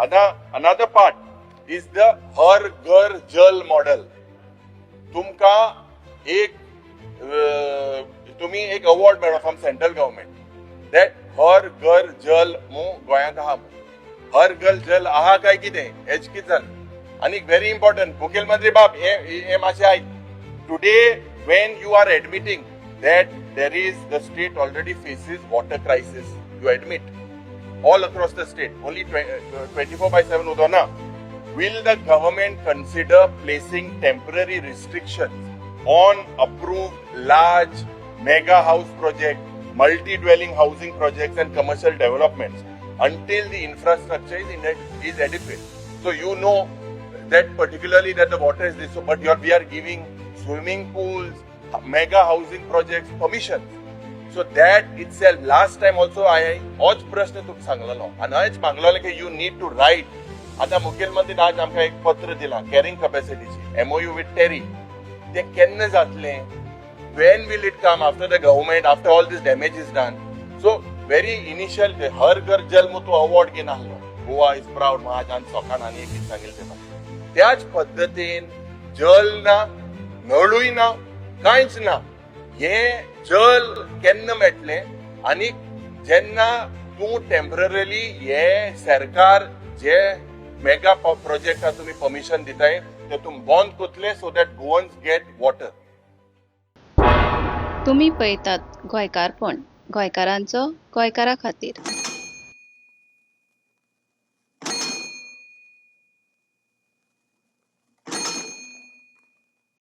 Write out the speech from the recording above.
आतां another part is the Har Ghar Jal model. तुमकां एक तुमी एक अवॉर्ड मेळ्ळो फ्रॉम सेंट्रल गव्हर्मेंट that हर घर जल मू गोंयांत आहा. हर घर जल आहा काय कितें हेच कितें जालें. आनी व्हेरी इम्पॉर्टंट, मुखेलमंत्री बाब, हे हे मातशें आयक. Today when you are admitting that there is the state already faces water crisis, you admit all across the state, only 24/7 उदक ना. Will the government consider placing temporary restrictions on approved large mega house project, multi dwelling housing projects and commercial developments until the infrastructure is adequate? So you know that particularly that the water is this, so, but we are giving swimming pools, mega housing projects permissions. So that itself, last time also I होच प्रश्न तुका सांगलेलो आनी हांवेंच मागलेलें की you need to right. आतां मुखेलमंत्री आज आमकां एक पत्र दिलां कॅरिंग कपॅसिटीची, एमओयू विथ टेरी. तें केन्ना जातलें? When will it come after the government, after all this damage is done? So very initial हर घर जल मु तूं अवॉर्ड घेवन आहलो, गोवा is proud. आज आनी सकाळ आनी एक सांगिल्लें तेका. त्याच पद्दतीन जल ना, नळूय ना, कांयच ना. हे जल केन्ना मेळटलें? आनी जेन्ना तूं टेम्पररीली हे सरकार जे मेगा प्रोजेक्टाक तुमी परमिशन दिताय ते तूं बंद करतले so that Goans get water? तुमी पळयतात गोंयकारपण, गोंयकारांचो गोंयकारा खातीर.